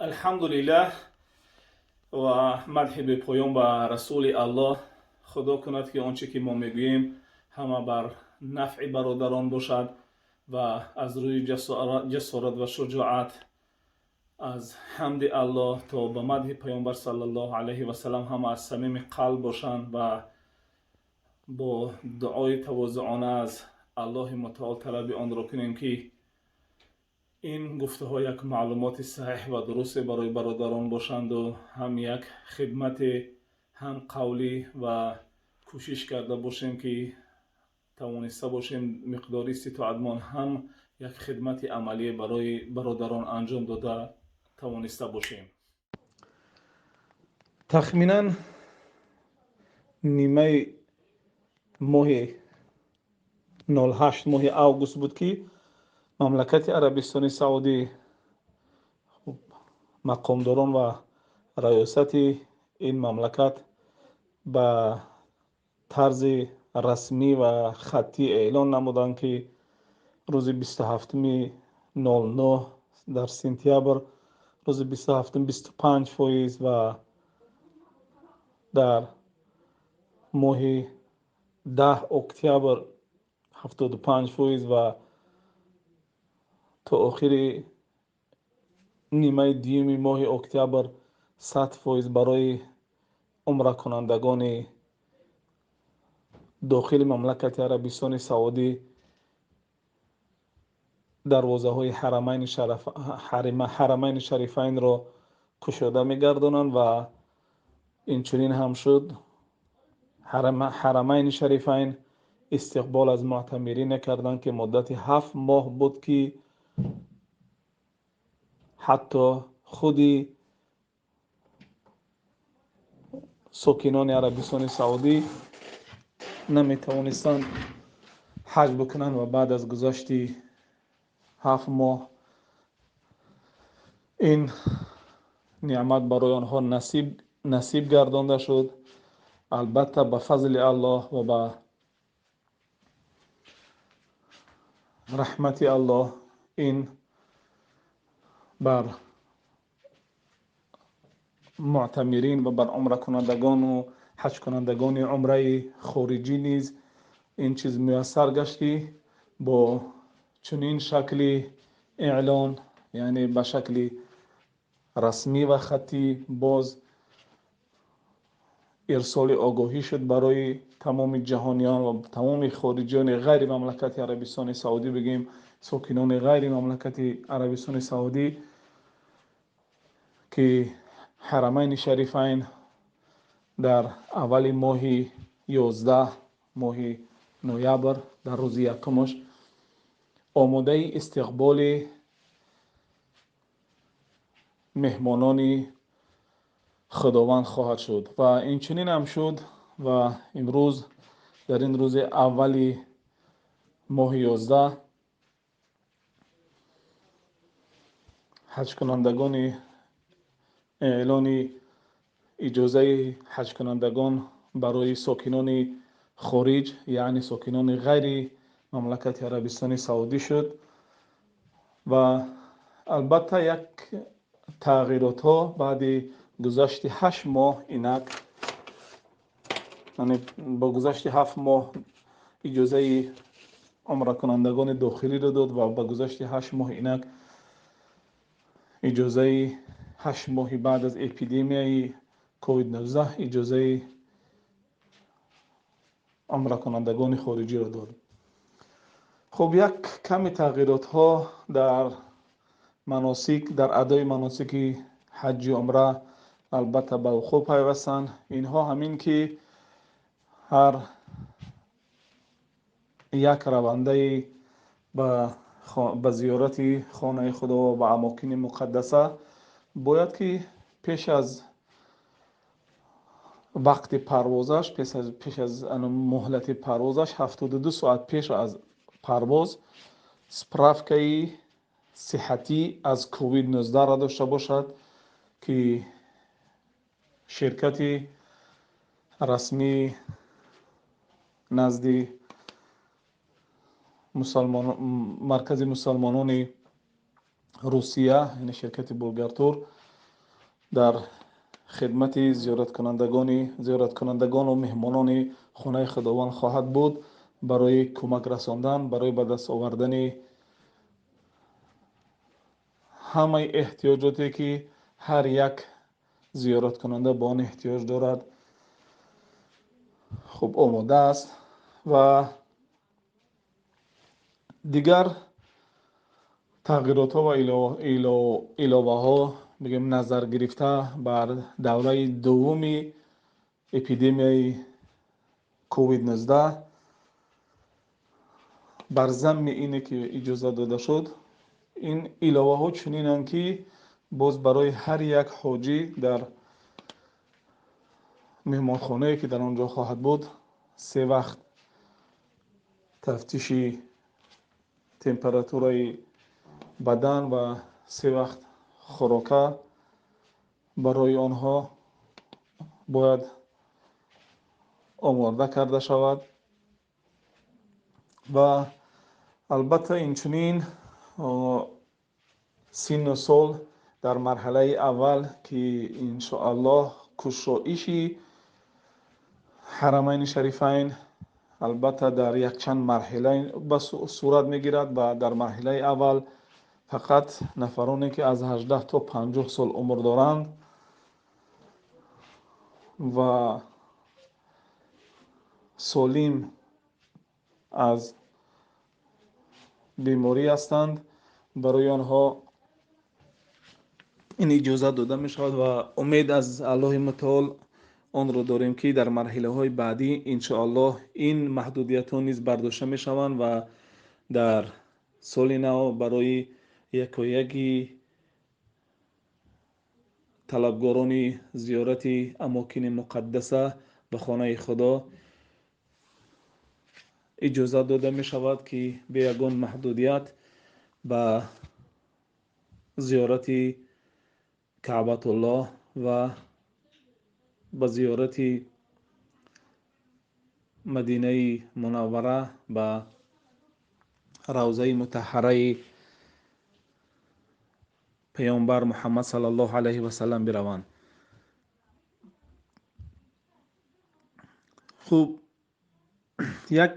Алҳамдулиллаҳ ва мадҳи бепоён ба Расули Аллоҳ. Худо кунад, ки он че ки мо мегӯем, ҳама бар нафъи бародарон бошад ва аз рӯи ҷасорат ва шуҷоат, аз ҳамди Аллоҳ то ба мадҳи Паёнбар саллаллоҳу алайҳи васалам ҳама аз самими қалб бошанд ва бо дуои тавозуона аз Аллоҳи Мутаол талаби онро кунем, ки ин гуфтаҳо як маълумоти саҳеҳ ва дурусте барои бародарон бошанду ҳам як хидмате, ҳам қавлӣ ва кӯшиш карда бошем, ки тавониста бошем, миқдори иститоатмон ҳам як хидмати амалӣ барои бародарон анҷом дода тавониста бошем. Тахминан нимаи моҳи 08, моҳи август буд, ки мамлакати Арабистони Саудӣ, мақомдорон ва раёсати ин мамлакат ба тарзи расмӣ ва хаттӣ эълон намуданд, ки рӯзи 27-уми 09, дар сентябр, рӯзи 27-ум 25% ва дар моҳи 10, октябр, 75% ва то охири нимаи дуюми моҳи октябр 100% барои умракунандагони дохили мамлакати Арабистони Саудӣ дарвозаҳои Ҳарамайни Шарифайнро кушода мегардонанд. Ва инчунин ҳам шуд. Ҳарамайни Шарифайн истиқбол аз муътамирин карданд, ки муддати 7 моҳ буд, ки ҳатто худи сокинони Арабистони Саудӣ наметавонистанд ҳаҷ бикунанд. Ва баъд аз гузашти 7 моҳ ин неъмат барои онҳо насиб гардонда шуд. Албатта, ба фазли Аллоҳ ва ба раҳмати Аллоҳ ин бар муътамирин ва бар умракунандагону ҳаҷкунандагони умраи хориҷӣ низ ин чиз муяссар гашт, ки бо чунин шакли эълон, яъне ба шакли расмӣ ва хаттӣ, боз ирсоли огоҳӣ шуд барои тамоми ҷаҳониён ва тамоми хориҷиёни ғайри мамлакати Арабистони Саудӣ, бигӯем, сокинони ғайри мамлакати Арабистони Саудӣ, ки Ҳарамайни Шарифайн дар аввали моҳи 11, моҳи ноябр, дар рӯзи якумаш омодаи истиқболи меҳмонони Худованд хоҳад шуд. Ва инчунин ҳам шуд. Ва имрӯз, дар ин рӯзи аввали моҳи 11, ҳаҷкунандагони эълони иҷозаи ҳаҷкунандагон барои сокинони хориҷ, яъне сокинони ғайри мамлакати Арабистони Саудӣ шуд. Ва албатта, як тағйиротҳо баъди гузашти 8 моҳ инак, яъне бо гузашти 7 моҳ иҷозаи умракунандагони дохилиро дод ва ба гузашти 8 моҳ инак иҷозаи 8 моҳи баъд аз эпидемияи COVID-19 иҷозаи умракунандагони хориҷиро дод. Хуб, як ками тағйиротҳо дар маносик, дар адои маносики ҳаҷҷи умра албатта ба вуқӯъ пайвастанд. Инҳо ҳамин ки ҳар як равандаи ба зиёрати хонаи Худо ва ба амокини муқаддаса бояд ки пеш аз вақти парвозаш, пеш аз муҳлати парвозаш, 72 соат пеш аз парвоз справкаи сиҳатӣ аз COVID-19 дошта бошад, ки ширкати расмии назди Маркази мусалмонони Русия, яъне ширкати Булгартур. Дар хидмати зиёраткунандагону меҳмонони хонаи Худованд хоҳад буд барои кӯмак расондан, барои ба даст овардани ҳамаи эҳтиёҷоте, ки ҳар як зиёраткунанда ба он эҳтиёҷ дорад. Хуб омода аст. Ва дигар тағйиротҳо ва иловаҳо, бигем, назар гирифта бар давраи дуввуми эпидемияи COVID-19, бар замми ине ки иҷозат дода шуд, ин иловаҳо чунинанд, ки боз барои ҳар як ҳоҷӣ дар меҳмонхонае, ки дар он ҷо хоҳад буд, се вақт тафтиши температураи бадан ва се вақт хӯрока барои онҳо бояд омода карда шавад. Ва албатта инчунин синну сол дар марҳалаи аввал, ки иншоаллоҳ кушоиши ҳарамайни шарифайн албатта дар якчанд марҳила ба сурат мегирад ва дар марҳилаи аввал фақат нафароне, ки аз 18 то 50 сол умр доранд ва солим аз беморӣ ҳастанд, барои онҳо ин иҷозат дода мешавад. Ва умед аз Аллоҳи мутаол онро дорем, ки дар марҳилаҳои баъдӣ иншоаллоҳ ин маҳдудиятҳо низ бардошта мешаванд ва дар соли нав барои якояки талабгорони зиёрати амокини муқаддаса ба хонаи Худо иҷозат дода мешавад, ки бе ягон маҳдудият ба зиёрати Каъбатуллоҳ ва ба зиёрати Мадинаи Мунаввара, ба равзаи мутаҳҳараи паёмбар Муҳаммад саллаллоҳу алайҳи васаллам бираванд. Хуб, як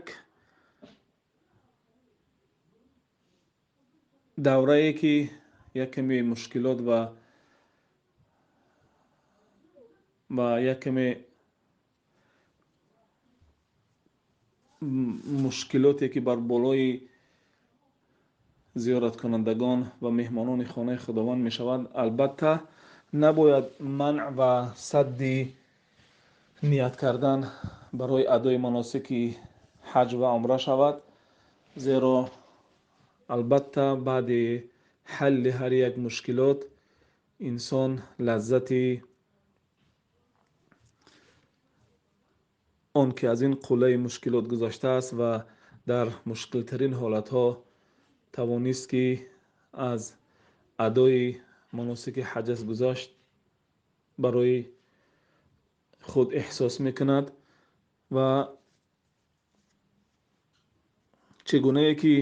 даврае, ки як каме мушкилот ва як каме мушкилоте, ки бар болои зиёраткунандагон ва меҳмонони хонаи Худованд мешавад, албатта набояд манъ ва садди ният кардан барои адои маносики ҳаҷ ва умра шавад, зеро албатта баъди ҳалли ҳар як мушкилот инсон лаззати он ки аз ин қуллаи мушкилот гузаштааст ва дар мушкилтарин ҳолатҳо тавонист, ки аз адои маносики ҳаҷ гузашт, барои худ эҳсос мекунад. Ва чӣ гунае ки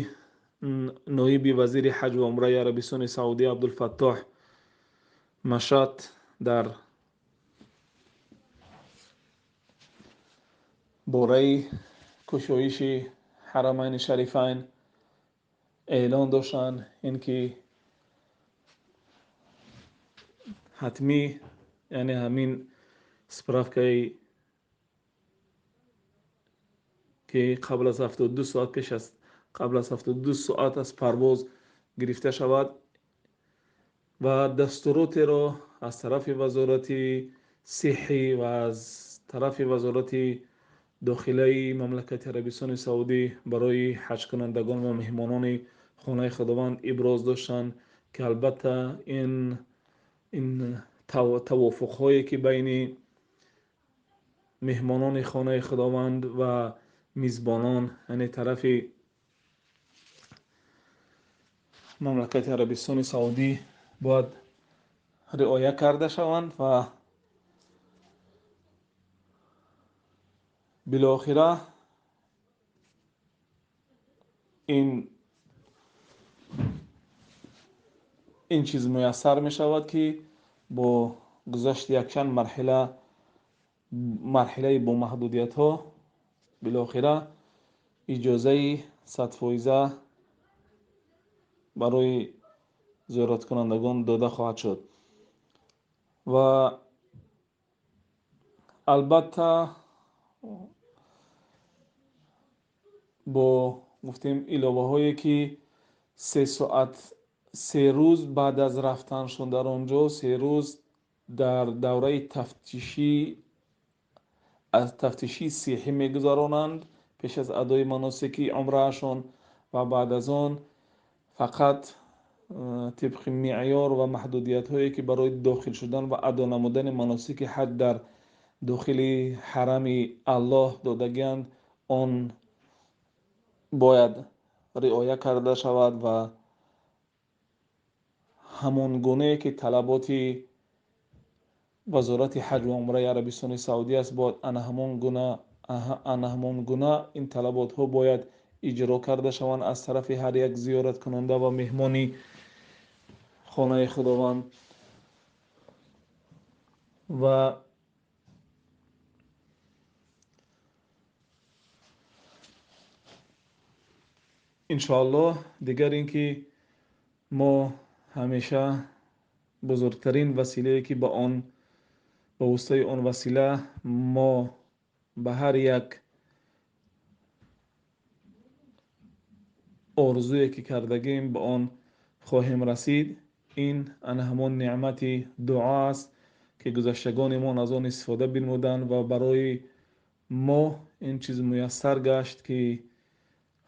ноиби вазири ҳаҷ ва умраи Арабистони Саудӣ Абдулфаттоҳ Машат дар бораи кушоиши ҳарамайни шарифайн эълон доштанд, ин ки ҳатмӣ, яъне ҳамин справкаи ки қабл аз 72 соат пеш аз қабл аз 72 соат аз парвоз гирифта шавад ва дастуротеро аз тарафи вазорати сиҳҳӣ ва аз тарафи вазорати дохилаи мамлакати Арабистони Саудӣ барои ҳаҷкунандагон ва меҳмонони хонаи Худованд иброз доштанд, ки албатта ин тавофуқҳое, ки байни меҳмонони хонаи Худованд ва мизбонон, яъне тарафи мамлакати Арабистони Саудӣ, бояд риоя карда шаванд. Ва билохира ин чиз муяссар мешавад, ки бо Гузашти якчанд марҳилаи бо маҳдудиятҳо билохира иҷозаи 100% барои зиёраткунандагон дода хоҳад шуд. Ва албатта бо гуфтем иловаҳое ки 3 соат, 3 рӯз баъд аз рафтаншон дар он ҷо, 3 рӯз дар давраи тафтишӣ аз тафтиши сиҳӣ мегузаронанд пеш аз адои маносики умраашон ва баъд аз он фақат тибқи меъёр ва маҳдудиятҳое ки барои дохил шудан ва адо намудани маносики ҳаҷ дар дохили ҳарами Аллоҳ додагианд, он бояд риоя карда шавад ва ҳамон гунае ки талаботи вазорати ҳаҷ ва умраи Арабистони Саудӣ аст, бояд ана ҳамон гуна ин талаботҳо бояд иҷро карда шаванд аз тарафи ҳар як зиёраткунанда ва меҳмони хонаи Худованд. Ва иншоаллоҳ дигар ин ки мо ҳамеша бузургтарин василае ки ба он ба воситаи он васила мо ба ҳар як орзуе ки кардагем ба он хоҳем расид, ин ана ҳамон неъмати дуо аст ки гузаштагони мо аз он истифода бинмуданд ва барои мо ин чиз муяссар гашт ки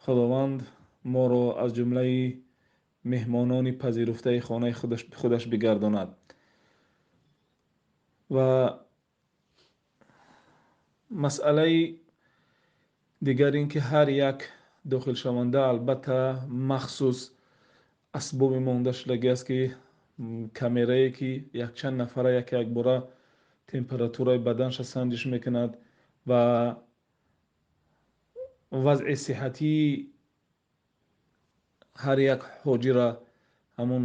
Худованд моро аз ҷумлаи меҳмонони пазируфтаи хонаи худаш бигардонад. Ва масъалаи дигар ин ки ҳар як дохилшаванда албатта махсус асбоби монда шудагӣ аст ки камерае ки якчанд нафара яке якбора температураи баданша санҷиш мекунад ва вазъи сиҳатии ҳар як ҳоҷира ҳамон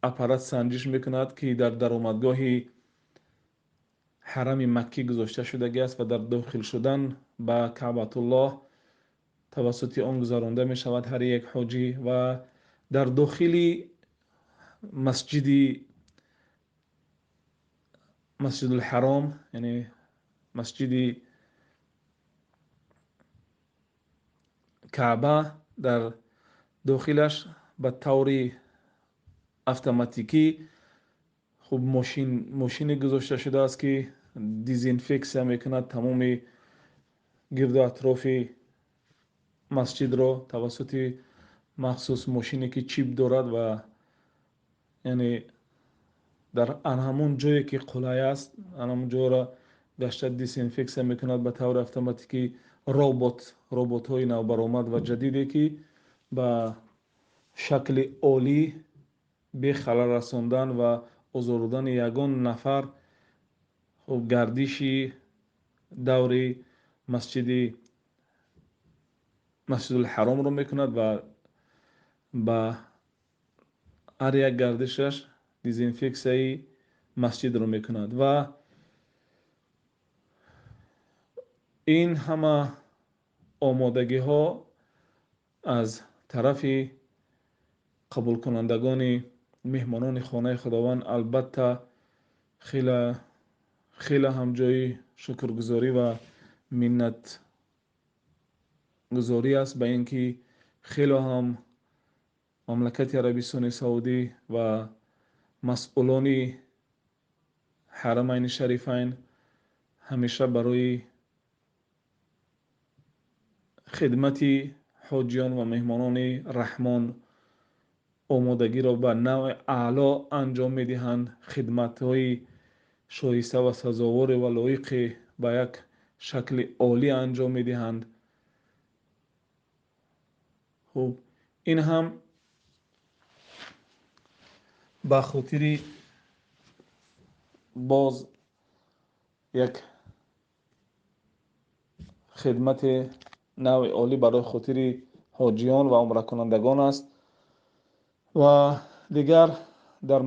аппарат санҷиш мекунад ки дар даромадгоҳи ҳарами Маккӣ гузошта шудагӣ аст ва дар дохил шудан ба Каъбатуллоҳ тавассути он гузаронда мешавад ҳар як ҳоҷӣ. Ва дар дохили масҷидулҳаром, яъне масҷиди Каъба, дар дохилаш ба таври автоматикӣ хуб мошине гузошта шудааст ки дезинфексия мекунад тамоми гирду атрофи масҷидро тавассути махсус мошине ки чип дорад ва яъне дар ҳамон ҷое ки қулай аст, ҳамон ҷоро гашта дезинфексия мекунад ба таври автоматикӣ. Роботҳои навбаромад ва ҷадиде ки ба шакли олӣ бехалал расондан ва озор додани ягон нафар гардиши даври масҷидулҳаромро мекунад ва ба ҳар як гардишаш дезинфексияи масҷидро мекунад. Ва ин ҳама омодагиҳо аз тарафи қабулкунандагони меҳмонони хонаи Худованд албатта хеле ҳам ҷои шукргузорӣ ва миннатгузорӣ аст ба ин ки хеле ҳам мамлакати Арабистони Саудӣ ва масъулони ҳарамайни шарифайн ҳамеша барои хидмати ҳоҷиён ва меҳмонони Раҳмон омодагиро ба навъи аъло анҷом медиҳанд, хидматҳои шоиста ва сазоворе ва лоиқе ба як шакли олӣ анҷом медиҳанд. Хуб, ин ҳам ба хотири боз як хидмати навъи олӣ барои хотири ҳоҷиён ва умракунандагон аст. Ва дигар дар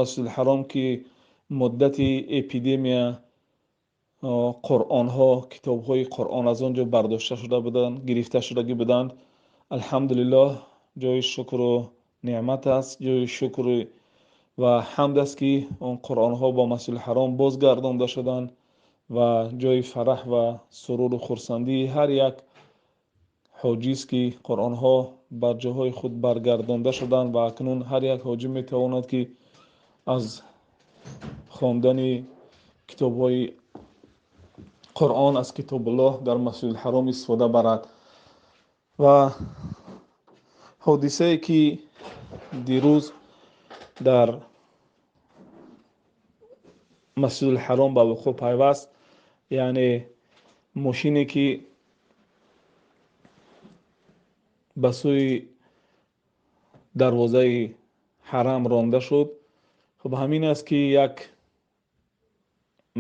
масҷидулҳаром ки Муддати эпидемия қуръонҳо, китобҳои қуръон аз он ҷо бардошта шуда буданд, гирифта шудагӣ буданд. Алҳамдулиллоҳ, ҷои шукру неъмат аст, ҷои шукру ва ҳамд аст, ки он қуръонҳо ба Масҷидулҳаром бозгардонда шуданд ва ҷои фараҳ ва суруру хурсандии ҳар як ҳоҷист, ки қуръонҳо бар ҷоҳои худ баргардонда шуданд ва акнун ҳар як ҳоҷӣ метавонад, ки аз хондани китобҳои қуръон, аз китобуллоҳ дар Масҷидулҳаром истифода барад. Ва ҳодисае, ки дирӯз дар Масҷидулҳаром ба вуқӯъ пайваст, яъне мошине, ки ба сӯи дарвозаи ҳарам ронда шуд, хуб, ҳамин аст, ки як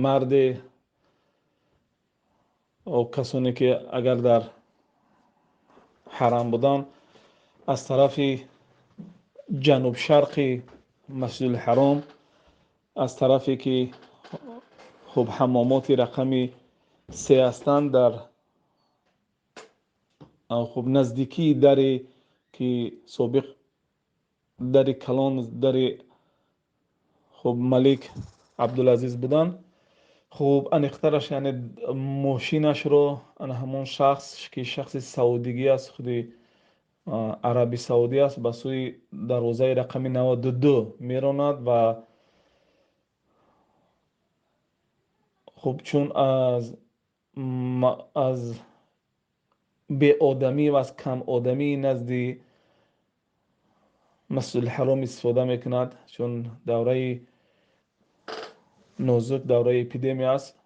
марде, касоне ки агар дар ҳарам буданд, аз тарафи ҷанубшарқи Масҷидулҳаром, аз тарафе ки хуб ҳаммомоти рақами 3 ҳастанд, дар хуб наздикии даре ки собиқ дари калон, дари хуб Малик Абдулазиз буданд, хуб, аниқтараш, яъне мошинашро ана ҳамон шахс, ки шахси саудигӣ аст, худи Араби Саудӣ аст, ба сӯи дарвозаи рақами 92 меронад ва хуб, чун аз беодамӣ ва аз камодамии назди Масҷидулҳаром истифода мекунад, чун давраи нозук, давраи эпидемия аст,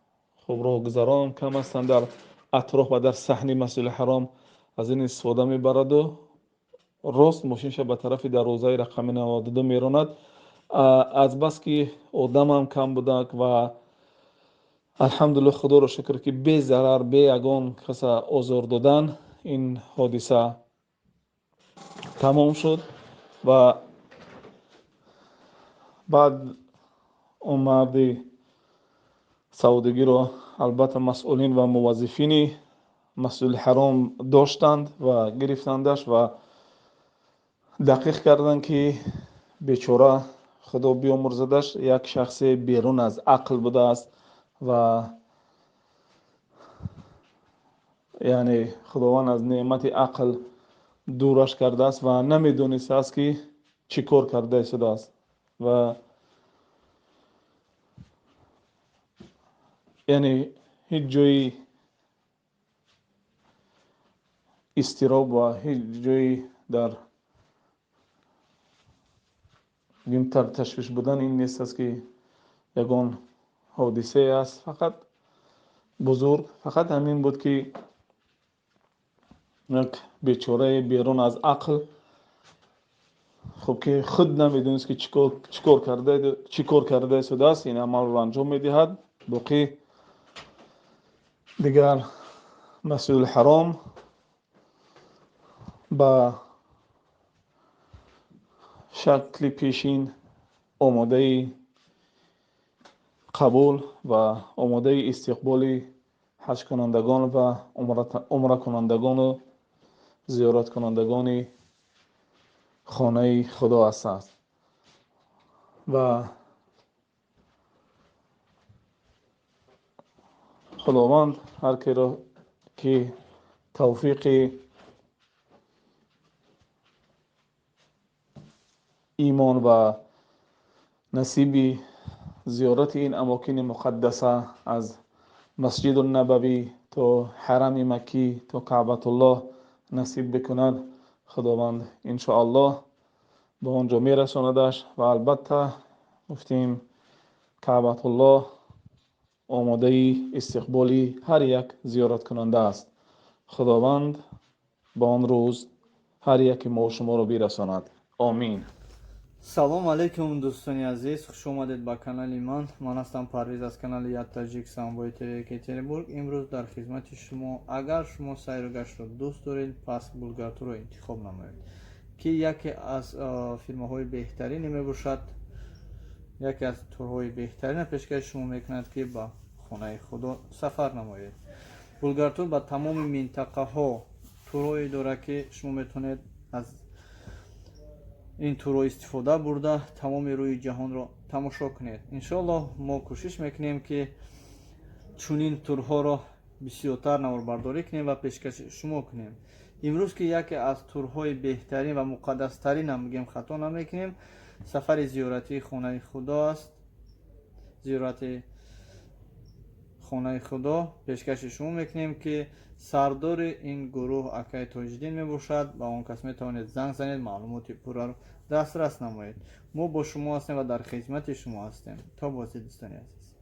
хуб, роҳгузарон кам ҳастанд дар атроф ва дар саҳни Масҷидулҳаром, аз ин истифода мебараду рост мошинша ба тарафи дарвозаи рақами 92 меронад. Азбаски одамам кам будак ва алҳамдулиллоҳ, худоро шукр, ки безарар, бе ягон каса озор додан ин ҳодиса тамом шуд. Ва баъд он марди саудигиро албатта масъулин ва муваззифини Масҷидулҳаром доштанд ва гирифтандаш ва дақиқ карданд, ки бечора, худо биёмурзадаш, як шахсе берун аз ақл будааст ва яъне худованд аз неъмати ақл дураш кардааст ва намедонистааст, ки чӣ кор карда истодааст ва яъне ҳеҷ ҷои изтироб ва ҳеҷ ҷои дар ташвиш будан ин нест аст, ки ягон ҳодисае аст. Фақат бузург фақат ҳамин буд, ки як бечораи берун аз ақл, хуб, ки худ намедонист, ки чӣ кор карда истодааст, ин амалро анҷом медиҳад. Боқӣ дигар Масҷидулҳаром ба шакли пешин омодаи қабул ва омодаи истиқболи ҳаҷкунандагон ва умракунандагону зиёраткунандагони хонаи худо ҳастанд. Ва худованд ҳар киро ки тавфиқи имон ва насиби зиёрати ин амокини муқаддаса аз Масҷидуннабавӣ то ҳарами маккӣ то Каъбатуллоҳ насиб бикунад, худованд иншоаллоҳ ба он ҷо мерасонадаш. Ва албатта гуфтем, Каъбатуллоҳ омодаи истиқболи ҳар як зиёраткунанда аст. Худованд ба он рӯз ҳар яки мо шуморо бирасонад. Омин. Салом алейкум, дӯстони азиз, хуш омадед ба канали ман. Ман ҳастам Парвиз аз канали Як Таҷик Самбои ТВ Екатеринбург. Имрӯз дар хизмати шумо. Агар шумо сайру гаштро дӯст доред, пас Булгартурро интихоб намоед, ки яке аз фирмаҳои беҳтарине мебошад. Яке аз турҳои беҳтарина пешкаши шумо мекунад, ки ба хонаи Худо сафар намоед. Булгартур ба тамоми минтақаҳо турҳое дорад, ки шумо метавонед аз ин турҳо истифода бурда, тамоми рӯи ҷаҳонро тамошо кунед. Иншоаллоҳ, мо кӯшиш мекунем, ки чунин турҳоро бисёртар наворбардорӣ кунем ва пешкаши шумо кунем. Имрӯз, ки яке аз турҳои беҳтарин ва муқаддастаринам бигем, хато намекунем, сафари зиёратии хонаи Худо аст. Зиёрати хонаи Худо пешкаши шумо мекунем, ки сардори ин гурӯҳ акаи Тоҷиддин мебошад. Ба он кас метавонед занг занед, маълумоти пурраро дастрас намоед. Мо бо шумо ҳастем ва дар хизмати шумо ҳастем. То боздид, дӯстони азиз.